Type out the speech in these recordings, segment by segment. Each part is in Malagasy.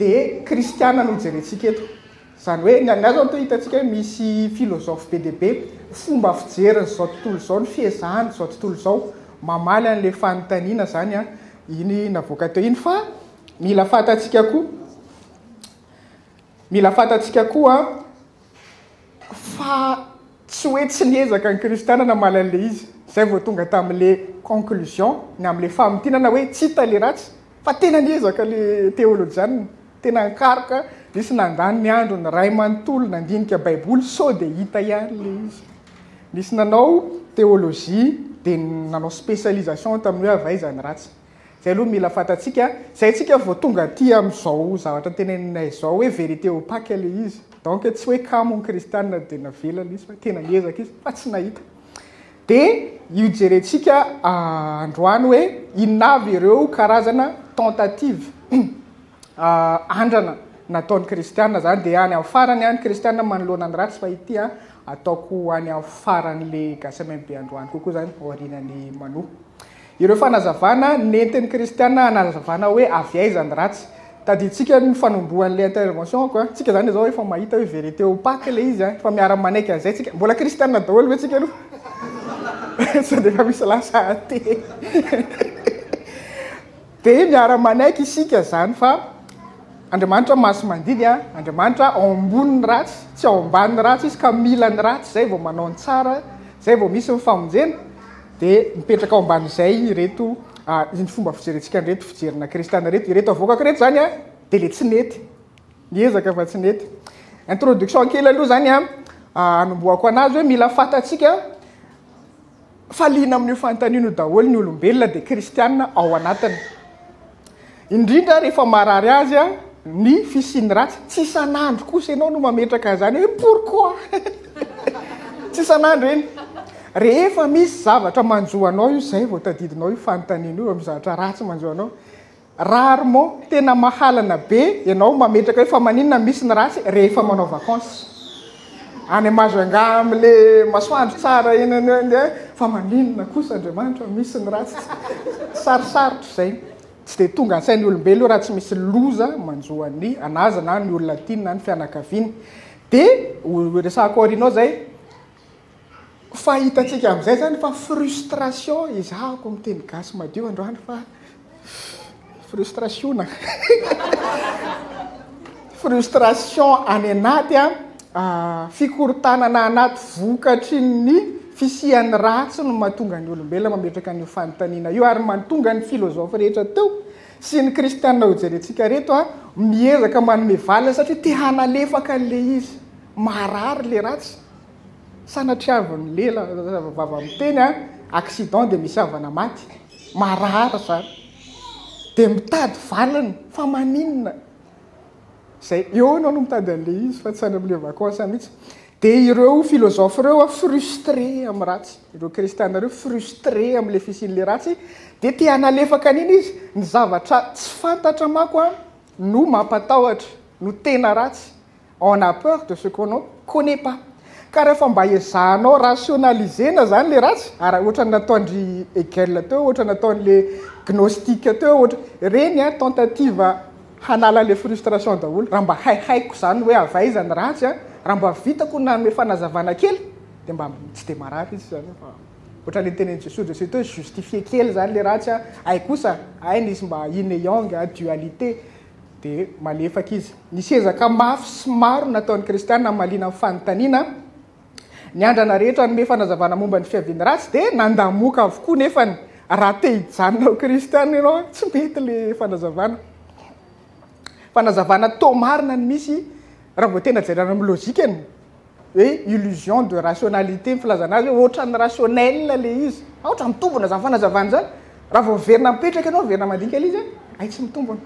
Dia kristiana no jerentsika eto. Izany hoe, ny an'ahy izao toa hitantsika hoe misy philosophe be dia be, fomba fijerin'izao tontolo izao, ny fiezahan'izao tontolo izao mamaly an'ilay fanontaniana izany an, iny navoaka teo iny. Fa mila fantatsika koa, mila fantatsika koa fa tsy hoe tsy niezaka ny kristiana namaly an'ilay izy. Izay vao tonga tamin'ilay conclusion, ny amin'ilay famintinana hoe tsy hita ilay ratsy, fa tena niezaka ilay teolojianina. Tena nikaroka, nisy nandany ny androny iray manontolo nandinika baiboly sao dia hita ihany ilay izy. Nisy nanao théologie dia nanao spécialisation tamin'ny hoe avy aiza ny ratsy. Izay aloha mila fantatsika, izay tsika vao tonga aty amin'izao zavatra teneninay izao hoe vérité opaque ilay izy. Donc tsy hoe kamo ny kristiana dia navela ilay izy fa tena niezaka izy fa tsy nahita. Dia io jerentsika androany hoe inona avy ireo karazana tentative andrana nataon'ny kristiana zany dia any amin'ny farany any kristiana manoloana ny ratsy fa ity an ataoko any amin'ny faran'le gasy MMB androany kokoa zany aorianan'ny manoa. Ireo fanazavana nentin'ny kristiana hanazavana hoe avy aiza ny ratsy. Tadidintsika ny fanombohan'ilay intervention-ko an. Tsika zany izao efa mahita hoe vérité opaque ilay izy an. Efa miara-manaiky an'izay tsika. Mbola kristiana daholo ve tsika aloha? Sao dia efa misy lasa athée. Dia miara-manaiky isika izany fa Andriamanitra masi-mandidy an, Andriamanitra ao ambonin'ny ratsy, tsy ao ambanin'ny ratsy izy ka mila ny ratsy izay vao manao ny tsara, izay vao misy ny famonjena. Dia mipetraka ao ambanin'izay ireto ny fomba fijerentsika an'ireto fijerina kristiana ireto. Ireto avoakako ireto izany an, dia ilay tsy nety. Niezaka fa tsy nety. Introduction kely aloha izany an, hanombohako anazy hoe mila fantatsika fa liana amin'io fanontaniana io daholo ny olombelona dia kristiana ao anatiny. Indrindra rehefa marary azy ny fisian'ny ratsy. Tsy isan'andro kosa ianao no mametraka an'izany hoe pourquoi? Tsy isan'andro eny. Rehefa misy zavatra manjo anao io, izay vao tadidinao io fanontaniana io, misy zavatra ratsy manjo anao. Rarement, tena mahalana be ianao mametraka hoe fa maninona misy ny ratsy rehefa manao vacances. Any Majunga amin'le masoandro tsara eny any hoe fa maninona kosa Andriamanitra misy ny ratsy. Sarosarotra izay. Tsy dia tonga an-tsain'ny olombelona io raha tsy misy loza manjo an'ny anazy na ny olona tiany na ny fianakaviany. Dia ho resahako aoriana ao izay fa hitantsika amin'izay izany fa frustration, ezahako miteny gasy madio androany fa frustration-na. Frustration any anaty an, fikorontanana anaty vokatry ny fisian'ny ratsy no mahatonga ny olombelona mametraka an'io fanontaniana io ary mahatonga ny philosophe rehetra teo sy ny kristiana hojerentsika reto an, miezaka manome valiny satria te hanalefaka an'ilay izy. Marary ilay ratsy. Sanatriavin'ny lela vava miteny an, accident dia misy havana maty. Marary izany. Dia mitady valiny fa maninona? Zay, eo ianao no mitady an'ilay izy fa tsy any amin'ilay vacances mihitsy. Dia ireo philosophes ireo an, frustrés amin'ny ratsy. Ireo kristiana ireo frustrés amin'ilay fisian'ilay ratsy, dia te hanalefaka an'iny izy. Ny zavatra tsy fantatra manko an, no mampatahotra, no tena ratsy. On a peur de ce qu'on ne connait pas. Ka rehefa mba ezahanao rationaliser-na izany ilay ratsy, ary ohatran'ny nataon-dry Hegel teo, ohatran'ny nataon'ilay gnostique teo, ohatra, ireny an, tentative hanala ilay frustration daholo. Raha mba haihaiko izany hoe avy aiza ny ratsy an, raha mba vitako ny nanome fanazavana kely, dia mba tsy dia marary izy izany fa ohatran'ilay nitenenin'i Jesoa Jesoa teo hoe justifier kely izany ilay ratsy an, hay kosa, hay nisy mba yin et yang, dualité. Dia malefaka izy. Nisy ezaka mafy sy maro nataon'ny Kristiana hamaliana ny fanontaniana. Ny andrana rehetra hanome fanazavana momba ny fiavian'ny ratsy dia nandamoaka avokoa nefany raha te hijanona ho Kristiana ianao, tsy mety ilay fanazavana. Fanazavana toa marina ny misy raha vao tena jerena amin'ny lojikany. Hoe illusion de rationalité ny filazana azy hoe ohatran'ny rationnel ilay izy. Fa ohatran'ny mitombona izany fanazavana izany. Raha vao miverina mipetraka ianao, miverina mandinika ilay izy, hay tsy mitombona.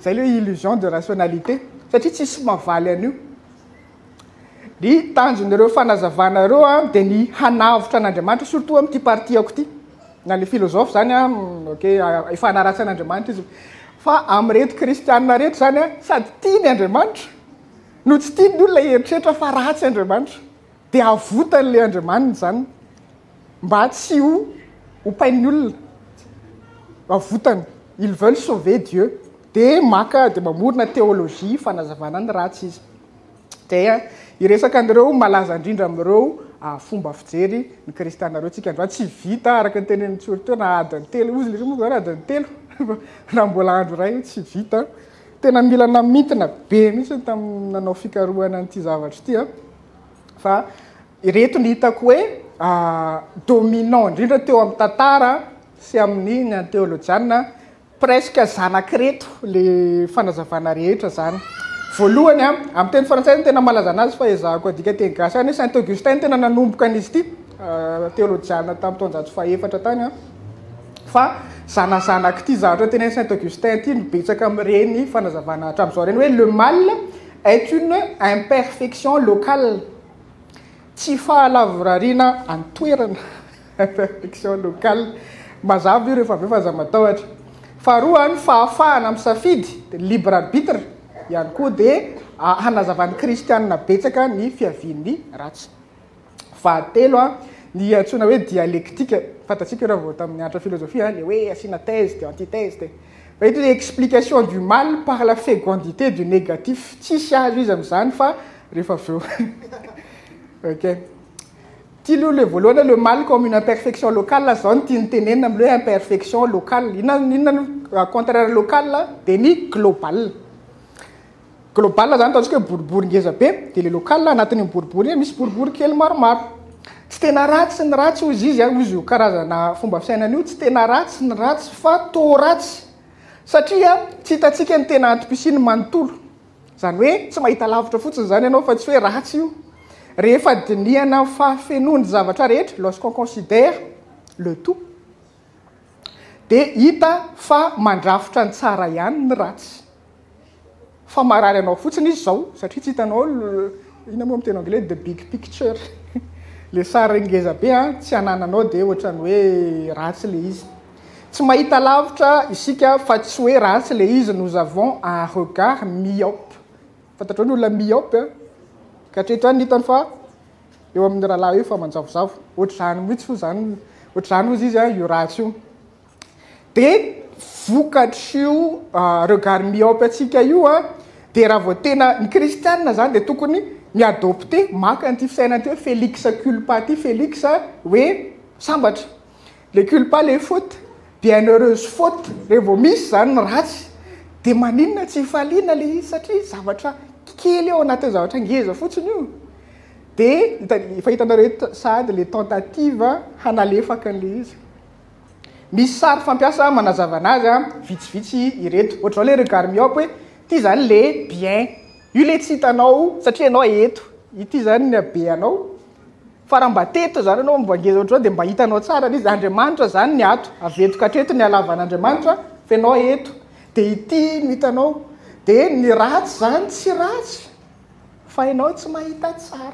Izay ilay hoe illusion de rationalité. Satria tsisy mahavaly an'io. Ny tanjon'ireo fanazavana ireo an, dia ny hanavotra an'Andriamanitra, surtout amin'ity partie-ako ity. Na ilay philosophe izany an, ok, efa hanaratsy an'Andriamanitra izy. Fa amin'ireto kristianina ireto izany an, sady tiany Andriamanitra, No tsy tian'ny olona hieritreritra fa ratsy Andriamanitra. Dia avotany ilay Andriamaniny izany mba tsy ho ompain'ny olona. Avotany. Ils veulent sauver Dieu. Dia maka dia mamorona théologie fanazavana ny ratsy izy. Dia hiresaka an'ireo malaza indrindra amin'ireo fomba fijery ny kristiana ireo tsika androany. Tsy vita araka ny tenenin'i Tsiory teo na adiny telo, hozy lery moa zany adiny telo raha mbola andro iray io tsy vita. Tena mila namintina be mihitsy tamin'ny nanao fikarohana an'ity zavatra ity an. Fa ireto ny hitako hoe dominant indrindra teo amin'ny tantara sy amin'ny ny an'ny teolojiana. Presque zanak'ireto le fanazavana rehetra zany. Voalohany a, amin'ny teny frantsay no tena malaza anazy fa ezahako adika teny gasy ihany hoe Saint Augustin no tena nanomboka an'izy ity, teolojiana tamin'ny taonjato fahefatra tany a. Fa zanazanak'ity zavatra tenenin'i Saint Augustin ity no betsaka amin'ireny fanazavana hatramin'izao ireny hoe le mal est une imperfection locale. Tsy fahalavorariana an-toerana, imperfection locale. Mazava io rehefa avy eo fa aza matahotra. Faharoa, ny fahafahana misafidy, libre arbitre, ihany koa dia hanazavan'ny kristianina betsaka ny fiavian'ny ratsy. Fahatelo, ny antsoina hoe dialectique, fantatsika io raha vao tamin'ny nianatra filozofia, ilay hoe asiana thèse dia antithèse dia. Fa eto dia explication du mal par la fécondité du négatif. Tsisy azo izy amin'izany fa rehefa avy eo. Ok. Ity aloha ilay voalohany hoe le mal comme une imperfection locale, izao no tiany tenenina amin'ilay hoe imperfection locale. Inona inona no contraire local? Dia ny global. Global izany ataontsika hoe boribory ngeza be, dia ilay local anatin'iny boribory iny misy boribory kely maromaro. Tsy tena ratsy ny ratsy hozy izy, hozy io karazana fomba fisainana io, tsy tena ratsy ny ratsy fa toa ratsy. Satria tsy hitantsika ny tena antom-pisiany manontolo. Izany hoe tsy mahita lavitra fotsiny izany ianao fa tsy hoe ratsy io. Rehefa dinihana ny fahafenoan'ny zavatra rehetra, lorsqu'on considère le tout, dia hita fa mandrafitra ny tsara ihany ny ratsy. Fa marary anao fotsiny izy izao satria tsy hitanao inona moa amin'ny teny anglais the big picture. Le sary ngeza be an, tsy anananao dia ohatran'ny hoe ratsy le izy. Tsy mahita lavitra isika fa tsy hoe ratsy le izy, nous avons un regard myope. Fantatrao ny olona myope an? Ka hatreto ihany ny hitany fa eo amin'ny rahalahy eo fa manjavozavo. Ohatr'izany mihitsy hoy izany, ohatr'izany hozy izy an, io ratsy io. Dia vokatr'io regard myope antsika io an, dia raha vao tena, ny kristianina izany dia tokony mi-adopter, maka an'ity fisainana ity hoe Felix culpa ity, Felix hoe sambatra. Le culpa le faute, bienheureuse faute, raha vao misy izany ny ratsy dia maninona tsy hifaliana le izy satria zavatra kely ao anatin'ny zavatra ngeza fotsiny io. Dia efa hitanareo eto sahady le tentative hanalefaka an'le izy. Misy sary fampiasa manazava anazy vitsivitsy ireto. Ohatr'izao le regard myope hoe ity izany le bien, io le tsy hitanao satria ianao eto, ity izany ny habeanao. Fa raha mba teto izany ianao mba ngeza ohatr'izao dia mba hitanao tsara ilay izy. Andriamanitra izany ny ato, avy eto ka hatreto ny halavan'Andriamanitra fa ianao eto. Dia ity no hitanao. Dia ny ratsy izany tsy ratsy fa ianao tsy mahita tsara.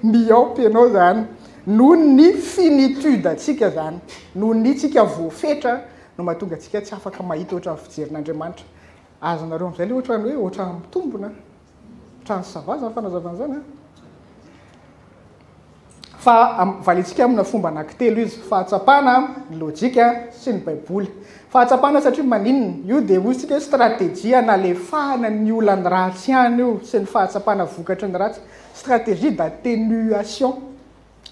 Myope ianao izany. Noho ny finitude antsika izany, noho ny tsika voafetra no mahatonga antsika tsy afaka mahita ohatran'ny fijerin'Andriamanitra. Azonareo amin'izay ilay ohatran'ny hoe ohatran'ny mitombina. Ohatran'ny ça va zany fanazavana zany an. Fa valiantsika amina fomba anankitelo izy, fahatsapana, ny lojika sy ny baiboly. Fahatsapana satria maninona? Io dia hoy isika hoe stratégie hanalefahana ny olan'ny ratsy ihany io sy ny fahatsapana vokatry ny ratsy, stratégie d'atténuation.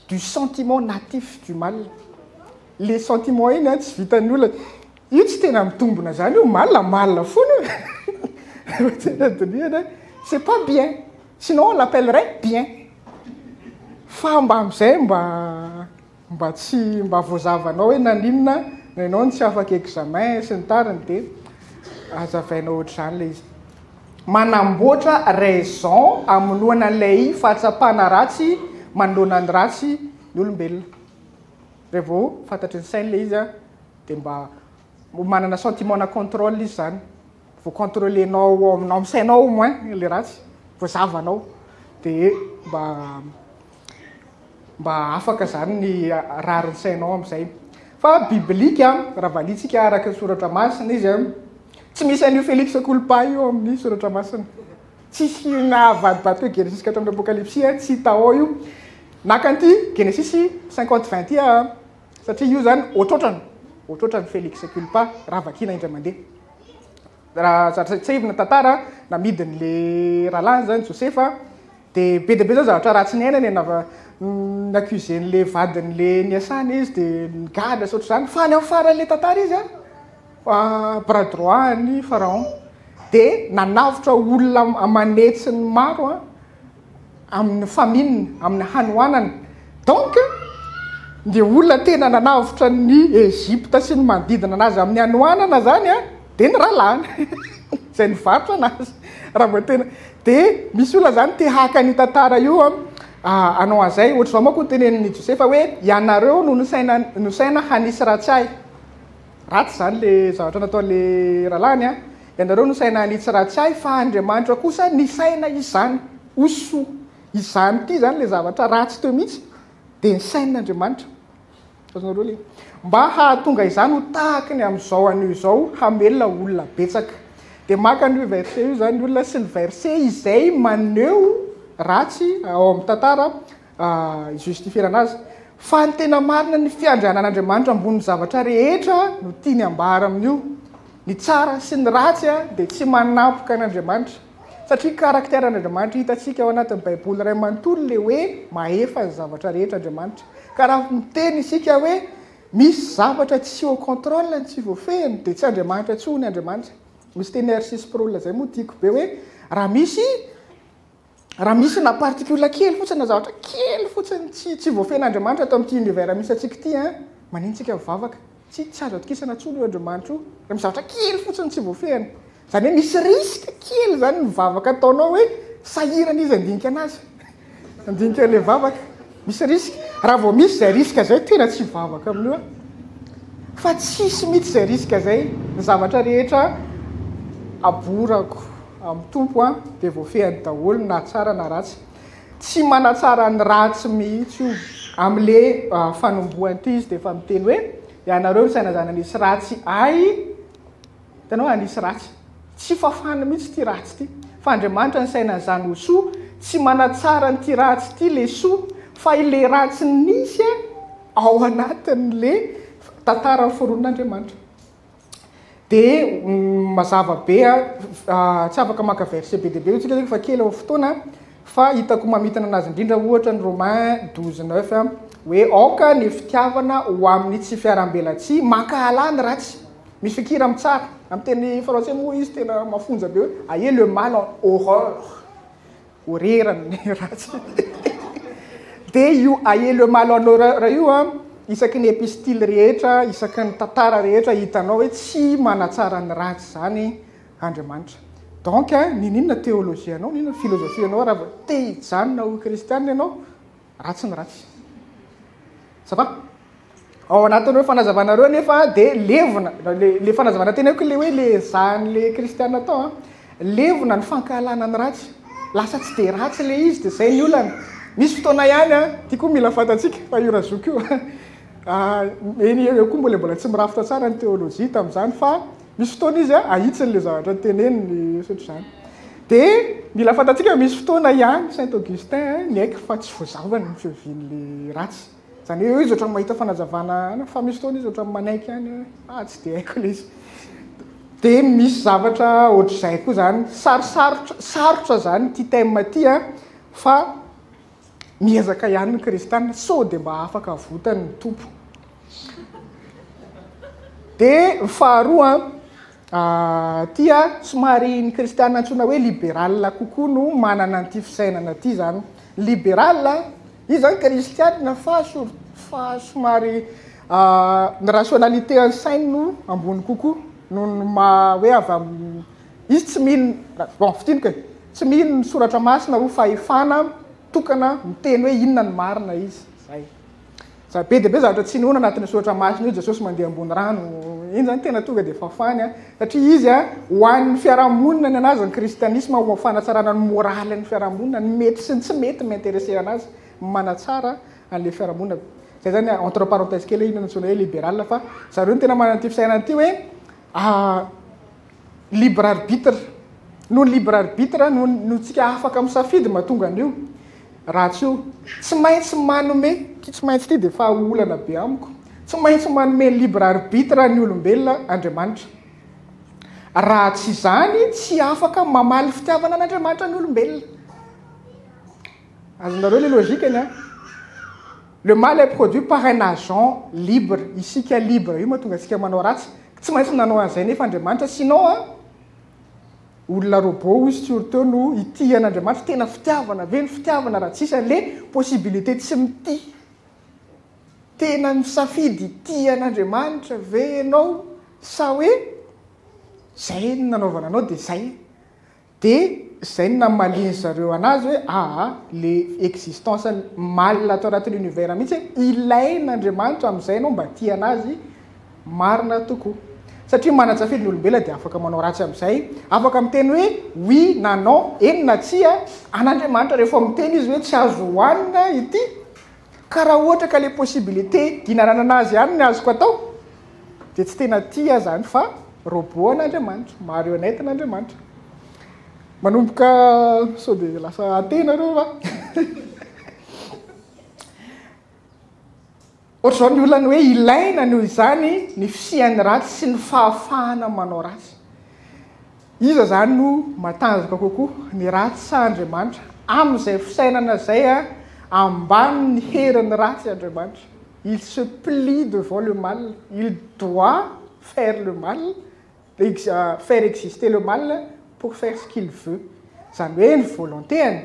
du sentiment natif du mal. Le sentiment iny an tsy vitan'ny olona. Io tsy tena mitombona zany io mal mal foana io. Rehefa tena dinihana c'est pas bien. Sinon on l'appellerait bien. Fa mba amizay mba mba tsy mba voazavanao hoe naninona no ianao no tsy afaka examen sy ny tariny dia azavainao ohatr'izany le izy. Manamboatra raison hamonoana an'ilay fahatsapana ratsy manoloana ny ratsy ny olombelona. Raha vao fantatry ny sainy ilay izy dia mba manana sentiment na contrôle izy izany. Vao contrôler-nao ao aminao amin'ny sainao au moins ilay ratsy, voazavanao dia mba mba afaka izany ny rarin'ny sainao amin'izay. Fa biblika, raha valiantsika araka ny soratra masina izy, tsy misy an'io Felix Culpa io amin'ny soratra masina. Tsisy na avadibadika hoe Genesisy ka hatramin'ny Apokalypsy, tsy hita ao io. Naka an'ity Genesisy 50 20 ity aho, satria io izany ohatrohatrany, ohatrohatran'i Felix Culpa raha vakiana indray mandeha. Raha zatra tsiahivina ny tantara, namidin'le rahalahiny zany Josefa, dia be dia be zany zavatra ratsy niainany e, nava ni-accuser-n'le vadin'le niasany izy dia nigadra sy ohatr'izany, fa any amin'ny faran'le tantara izy an, bras droit an'i Pharaon, dia nanavotra olona aman'hetsiny maro an, amin'ny famine, amin'ny hanoanana. Donc, ny olona tena nanavotra ny Egypte sy ny manodidina anazy amin'ny hanoanana zany an, dia ny rahalahiny, izay nivarotra anazy. Raha vao tena, dia misy olona zany te haka an'io tantara io an, hanao an'izay, ohatr'izao manko no tenenin'i Josefa hoe, ianareo no nisaina, nosaina hanisy ratsy ahy. Ratsy izany le zavatra nataon'le rahalahiny an! Ianareo nisaina hanitsy ratsy ahy fa Andriamanitra kosa nisaina izany ho soa. Izany ity izany le zavatra ratsy teo mihitsy dia nisain'Andriamanitra. Azonareo le mba hahatonga izany ho tahaky ny amin'izao anio izao hamelona olona betsaka. Dia maka an'io verset io izany ny olona sy ny verset izay maneho ratsy ao amin'ny tantara hi-justifier-na azy. Fa ny tena marina ny fiandrianan'Andriamanitra ambonin'ny zavatra rehetra no tiany ambara amin'io. Ny tsara sy ny ratsy dia tsy manampoka an'Andriamanitra. Satria caractère an'Andriamanitra hitantsika ao anatin'ny Baiboly iray manontolo ilay hoe mahefa ny zavatra rehetra Andriamanitra. Ka raha miteny isika hoe misy zavatra tsy au contrôle-ny, tsy voafehiny, dia tsy Andriamanitra intsony Andriamanitra. Misy teny RC Sproul izay moa tiako be hoe raha misy Raha misy na particule kely fotsiny na zavatra kely fotsiny tsy tsy voafehin'Andriamanitra ato amin'ity univers misy antsika ity an, maninona tsika mivavaka? Tsy tsy azo atokisana intsony io Andriamanitra io. Raha misy zavatra kely fotsiny tsy voafehiny. Izany hoe misy risque kely izany ny vavaka ataonao hoe sahirana izy handinika anazy. Handinika an'ilay vavaka. Misy risque. Raha vao misy izay risque izay tena tsy hivavaka amin'io aho. Fa tsisy mihitsy izay risque izay. Ny zavatra rehetra aborako amin'ny Tompo an, dia voafehiny daholo na tsara na ratsy. Tsy manatsara ny ratsy mihitsy io. Amin'le fanombohany ity izy dia efa miteny hoe ianareo misaina zany hanisy ratsy ahy. Hitanao, hanisy ratsy. Tsy fafana mihitsy ity ratsy ity. Fa Andriamanitra nisaina an'izany ho soa, tsy manatsara an'ity ratsy ity le soa, fa ilay ratsy nisy ao anatin'le tantara noforonin'Andriamanitra. Dia mazava be, tsy afaka maka verset be dia be tsika fa kely ao fotoana, fa hitako mamitana anazy indrindra ohatra ny Romains 12 9 hoe aoka ny fitiavana ho amin'ny tsy fiaraham-belatsihy mankahala ny ratsy. Mifikira amin'ny tsara. Amin'ny teny frantsay moa izy tena mafonja be hoe ayez le mal en horreur. Horera ny ratsy. Dia io ayez le mal en horreur io an, isaky ny epistily rehetra, isaky ny tantara rehetra hitanao hoe tsy manatsara ny ratsy izany Andriamanitra. Donc n'inon'inona théologie anao, n'inona philosophie anao raha vao te hijanona ho kristiana ianao, ratsy ny ratsy. Ça va? Ao anatin'ireo fanazavana ireo anefa dia levona, le fanazavana teneniko le hoe le ezahan'le kristiana atao an, levona ny fankahalana ny ratsy. Lasa tsy dia ratsy le izy dia zay ny olana. Misy fotoana ihany an, ity koa mila fantatsika fa io razoky io eny eo koa mbola mbola tsy mirafitra tsara ny teolojia tamin'izany fa misy fotoana izy an ahitsiny le zavatra teneniny sy ohatr'izany. Dia mila fantatsika fa misy fotoana ihany Saint Augustin niaiky fa tsy voazavany ny fiavian'le ratsy. Izany hoe eo izy ohatran'ny mahita fanazavana fa misy fotoana izy ohatran'ny manaiky ihany hoe ah tsy dia haiko ilay izy. Dia misy zavatra ohatr'izay koa izany. Sarosarotra, sarotra izany ity thème ity an, fa miezaka ihany ny kristiana sao dia mba afaka avotany ny Tompo. Dia ny faharoa an, Ity a, somary ny kristiana antsoina hoe liberal kokoa no manana an'ity fisainana ity izany. Ny liberal, izy izany kristiana fa fa somary ny rationalité an'ny sainy no ambony kokoa noho ny maha hoe avy amin'ny, izy tsy mino, bon fintiniko e, tsy mino ny soratra masina ho fahefana tokana miteny hoe inona ny marina izy, zay. Za be dia be zavatra tsy inoana anatin'io soratra masina io, Jesosy mandeha ambony rano, iny zany tena tonga dia fafany an, satria izy an, ho an'ny fiarahamonina ny anazy ny kristianisma, ho fanatsarana ny moralin'ny fiarahamonina, ny mety sy ny tsy mety mi-interesser anazy, ny manatsara an'ilay fiarahamonina. Zay zany entre parenthèse kely hoe inona no antsoina hoe liberal fa zareo no tena manana ity fisainana ity hoe Libre arbitre. Noho ny libre arbitre no no tsika afaka misafidy mahatonga an'io. Ratsy io. Tsy maintsy manome, ity tsy maintsy ity dia efa olana be amiko. Tsy maintsy manome ny libre arbitre ny olombelona Andriamanitra. Raha tsy izany, tsy afaka mamaly fitiavana an'Andriamanitra ny olombelona. Azonareo le logique-ny an? Le mal est produit par un agent libre, isika libre io mahatonga antsika manao ratsy. Tsy maintsy nanao an'izay nefa Andriamanitra, sinon an, olona robot hoy Stewart teo no hitia an'Andriamanitra. Tena fitiavana ve ny fitiavana raha tsisy an'le possibilité tsy mitia? Tena misafidy hitia an'Andriamanitra ve ianao sa hoe zay no nanaovana anao dia zay? Dia izay no namalian zareo anazy hoe aa le existence ny mal ato anatin'ny univers mihitsy ilain'Andriamanitra amin'izay ianao mba tia anazy marina tokoa. Satria manan-tsafidy ny olombelona dia afaka manao ratsy amin'izay, afaka miteny hoe oui na non, eny na tsia, an'Andriamanitra rehefa miteny izy hoe tsy azo hohanina ity, ka raha ohatra ka le possibilité dinanana azy ihany ny azoko atao dia tsy tena tia aho zany fa robot an'Andriamanitra, marionnette an'Andriamanitra. Manomboka sao dia lasa athée nareo va? Ohatr'izao ny olana hoe ilaina noho izany ny fisian'ny ratsy sy ny fahafahana manao ratsy. Iza izany no matanjaka kokoa, ny ratsy sa Andriamanitra? Amin'izay fisainana izay, ambanin'ny herin'ny ratsy Andriamanitra. Il se plie devant le mal, il doit faire le mal, faire exister le mal pour faire ce qu'il veut. Izany hoe ny volonté-ny,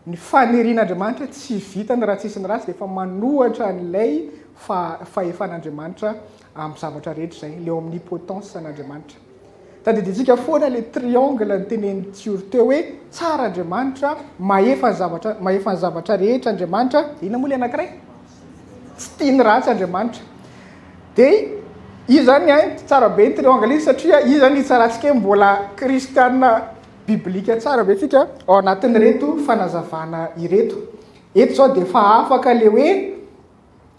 ny fanirian'Andriamanitra tsy vitany raha tsisy ny ratsy dia efa manohatra an'ilay fahefan'Andriamanitra amin'ny zavatra rehetra izay, ilay omnipotence an'Andriamanitra. Tadidintsika foana ilay triangle notenenin'i Tsiory teo hoe tsara Andriamanitra, mahefa ny zavatra, mahefa ny zavatra rehetra Andriamanitra, inona moa ilay anankiray? Tsy tia ny ratsy Andriamanitra. Dia io zany an, tsara be ny triangle iny satria io zany hitsarantsika hoe mbola kristiana biblika tsara ve tsika ao anatin'ireto fanazavana ireto. Eto izao dia efa afaka ilay hoe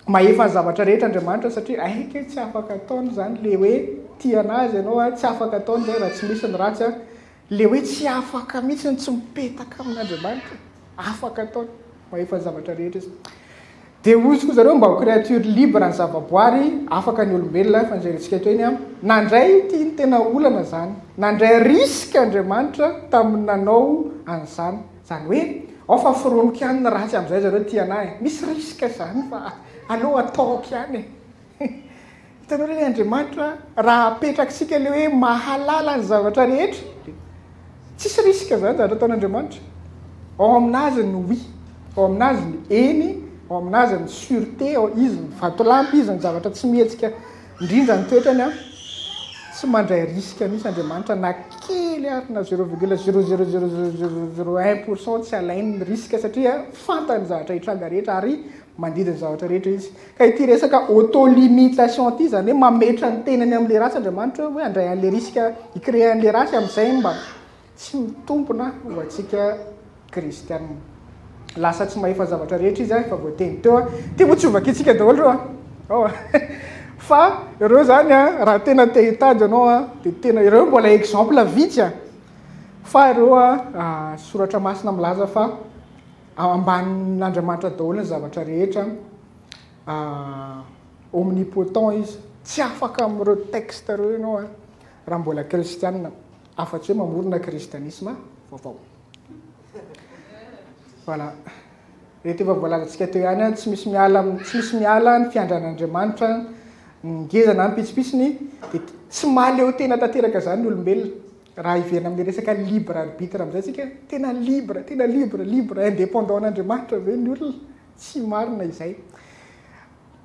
mahefa ny zavatra rehetra Andriamanitra satria hay kay tsy afaka ataony izany ilay hoe tia an'azy ianao an, tsy afaka ataony izay raha tsy misy ny ratsy an. Ilay hoe tsy afaka mihitsy ny tsy mipetaka amin'Andriamanitra, afaka ataony, mahefa ny zavatra rehetra izy. Dia hozy koa zareo mba ho créature libre ny zavaboary, afaka ny olombelona, efa nojerentsika teo iny an. Nandray ity ny tena olana izany, nandray risque Andriamanitra tamin'ny nanao an'izany. Izany hoe, ao fa foroniko ihany ny ratsy amin'izay zareo tia anah e. Misy risque izany fa aleo ataoko ihany e. Hitanareo ilay Andriamanitra, raha apetrakitsika ilay hoe mahalala ny zavatra rehetra, tsisy risque izany zavatra ataon'Andriamanitra. Ao aminazy ny oui, ao aminazy ny eny, ao aminazy ny sûreté, izy ny vatolampy, izy ny zavatra tsy mihetsika indrindra ny toetrany an. Tsy mandray risque mihitsy Andriamanitra na kely ary na zéro virgule zéro zéro zéro zéro zéro zéro un pour cent tsy alainy ny risque satria fantany ny zavatra hitranga rehetra ary mandidy ny zavatra rehetra izy. Ka ity resaka auto-limitation ity, izany hoe mametra ny tenany amin'ilay ratsy Andriamanitra hoe handray an'ilay risque hi-créer an'ilay ratsy amin'izay mba tsy mitombina ho antsika kristiana. Lasa tsy mahefa zavatra rehetra izy, efa voateny teo. Ity moa tsy ho vakintsika daholo ireo an. Ao an. Fa ireo izany an, raha tena te hitady ianao an, dia tena ireo mbola exemple vitsy an. Fa ireo an, soratra masina milaza fa Ambanin'Andriamanitra daholo ny zavatra rehetra, omnipotent izy, tsy afaka amin'ireo texte ireo ianao an, raha mbola kristianina, afa-tsy hoe mamorona kristianisma vaovao. Voilà. Reto efa voalazantsika teo ihany an, tsy misy miala, tsy misy miala ny fiandran'Andriamanitra, ny ngeza na ny pitsopitsony, dia tsy mahaleo tena tanteraka izany ny olombelona. Raha hiverina amin'ilay resaka libre arbitre amin'izay tsika, tena libre, tena libre, libre, indépendant an'Andriamanitra ve ny olona? Tsy marina izay.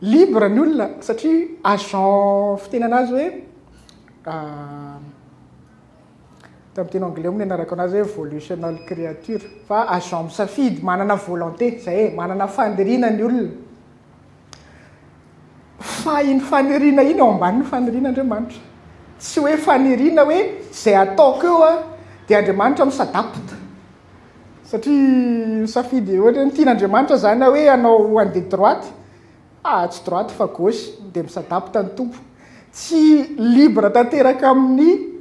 Libre ny olona satria agent fitenana azy hoe tamin'ny teny anglais moa ny anarako anazy hoe volitional creature fa agent misafidy, manana volonté, izay e, manana faniriana ny olona. Fa iny faniriana iny ao ambanin'ny fanirian'Andriamanitra. Tsy hoe faniriana hoe izay ataoko eo an, dia Andriamanitra mi-s'adapte. Satria misafidy, ohatra hoe ny tian'Andriamanitra izany hoe hanao handeha droite, ah tsy droite fa gauche, dia mi-s'adapte ny Tompo. Tsy libre tanteraka amin'ny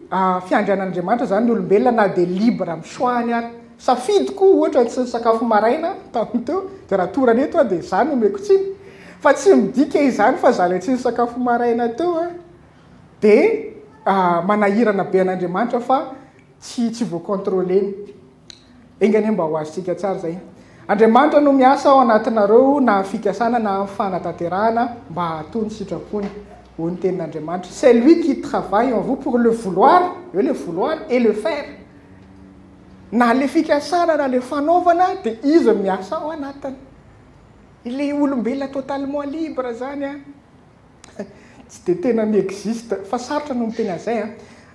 fiandrianan'Andriamanitra izany ny olombelona na dia libre amin'ny choix-ny ary. Safidiko ohatra ny tsy nisakafo maraina tamin'ny teo dia raha torana eto aho dia izaho no omeko tsiny. Fa tsy midika izany fa izaho ilay tsy nisakafo maraina teo dia manahirana be an'Andriamanitra fa tsy tsy voa-contrôler-ny. Enga anie mba ho azontsika tsara izay. Andriamanitra no miasa ao anatinareo na amin'ny fikasana na amin'ny fanatanterahana mba hahato ny sitrapony, hoy ny tenin'Andriamanitra. C'est lui qui travaille en vous pour le vouloir, eo le vouloir, et le faire. Na le fikasana na le fanaovana dia izy no miasa ao anatiny. Ilay olombelona totalement libre zany an, tsy dia tena mi-existe, fa sarotra no miteny an'izay an,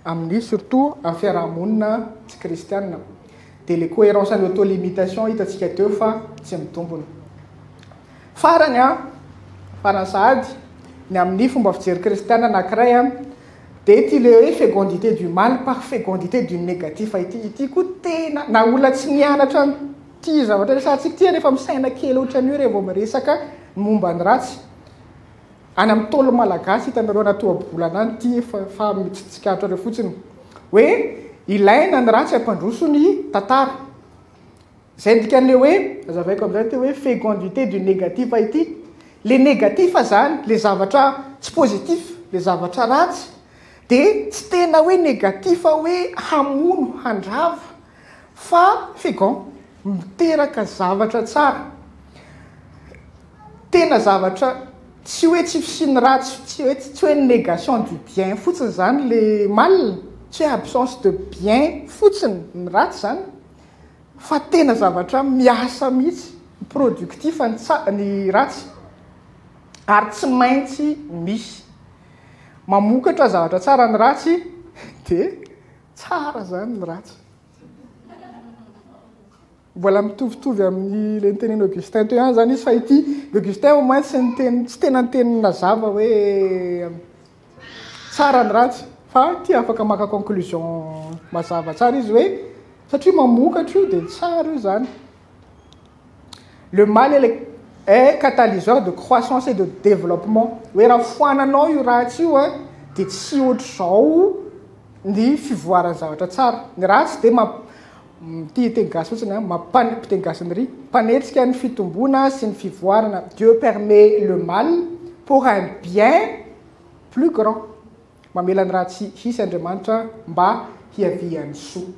amin'ny surtout amin'ny fiaraha-monina tsy kristianina. Dia le cohérence an'ny auto-limitation hitantsika teo fa tsy mitombona. Farany an, farany sahady, ny amin'ny fomba fijery kristianina anankiray an, dia ity le hoe fécondité du mal par fécondité du négatif ity, ity koa tena, na olona tsy nianatra an'ity zavatra resahantsika ity rehefa misaina kely ohatran'io rehefa vao miresaka ny momba ny ratsy. Any amin'ny Ntaolo malagasy hitanareo anaty ohabolana any ity fa fa tsy tsikaritrareo fotsiny hoe ilaina ny ratsy hampandroso ny tantara. Izay ny dikan'ilay hoe, azavaiko amin'izay ity hoe fécondité du négatif ity. Le négatif zany, le zavatra tsy positif, le zavatra ratsy dia tsy tena hoe négatif hoe hamono, handrava fa fécond, miteraka zavatra tsara. Tena zavatra tsy hoe tsy fisian'ny ratsy, tsy hoe tsy hoe négation du bien fotsiny zany le mal, tsy hoe absence de bien fotsiny ny ratsy zany fa tena zavatra miasa mihitsy, productif ny tsa- ny ratsy ary tsy maintsy misy. Mamokatra zavatra tsara ny ratsy dia tsara zany ny ratsy. Mbola mitovitovy amin'ny ilay nitenenin'i Augustin teo ihany zany izy fa ity Augustin au moins tsy niteny tsy tena niteny nazava hoe tsara ny ratsy fa ity afaka maka conclusion mazava tsara izy hoe satria mamokatra io dia tsara io zany. Le mal est le est catalyseur de croissance et de développement. Hoe raha foananao io ratsy io a dia tsy ohatr'izao ny fivoaran'ny zavatra tsara. Ny ratsy dia mamp Ity teny gasy fotsiny an, mampan, mpiteny gasy ny ry, mpanetsika ny fitomboana sy ny fivoarana, Dieu permet le mal pour un bien plus grand, mamela ny ratsy hisy Andriamanitra mba hiavian'ny soa.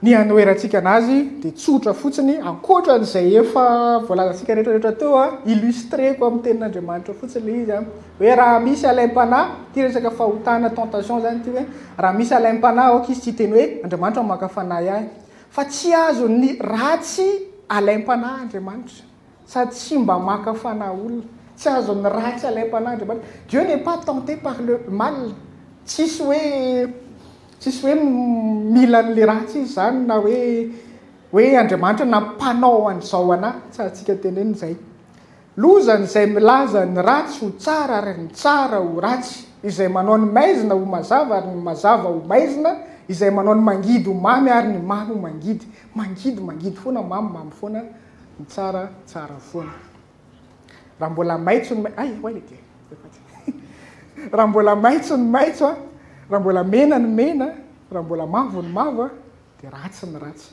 Ny hanoherantsika anazy dia tsotra fotsiny, ankoatra an'izay efa voalazantsika rehetra rehetra teo an, illustreko amin'ny tenin'Andriamanitra fotsiny ilay izy an, hoe raha misy alaim-panahy, ity resaka fahotana tentation izany ity hoe raha misy alaim-panahy aoka izy tsy hiteny hoe Andriamanitra no maka fanahy ahy, fa tsy azon'ny ratsy alaim-panahy Andriamanitra, sady tsy mba maka fanahy olona, tsy azon'ny ratsy alaim-panahy Andriamanitra, Dieu n'est pas tenté par le mal, tsisy hoe Tsisy hoe mila an'le ratsy izy zany na hoe hoe Andriamanitra nampanao an'izao anah, tsy azontsika tenenina izay. Lozan'izay milaza ny ratsy ho tsara ary ny tsara ho ratsy, izay manao ny maizina ho mazava ary ny mazava ho maizina, izay manao ny mangidy ho mamy ary ny mamy ho mangidy. Mangidy mangidy foana, mamy mamy foana, ny tsara tsara foana. Raha mbola maitso ny ay hoay le dia raha mbola maitso ny maitso a, raha mbola mena ny mena, raha mbola mavo ny mavo a, dia ratsy ny ratsy.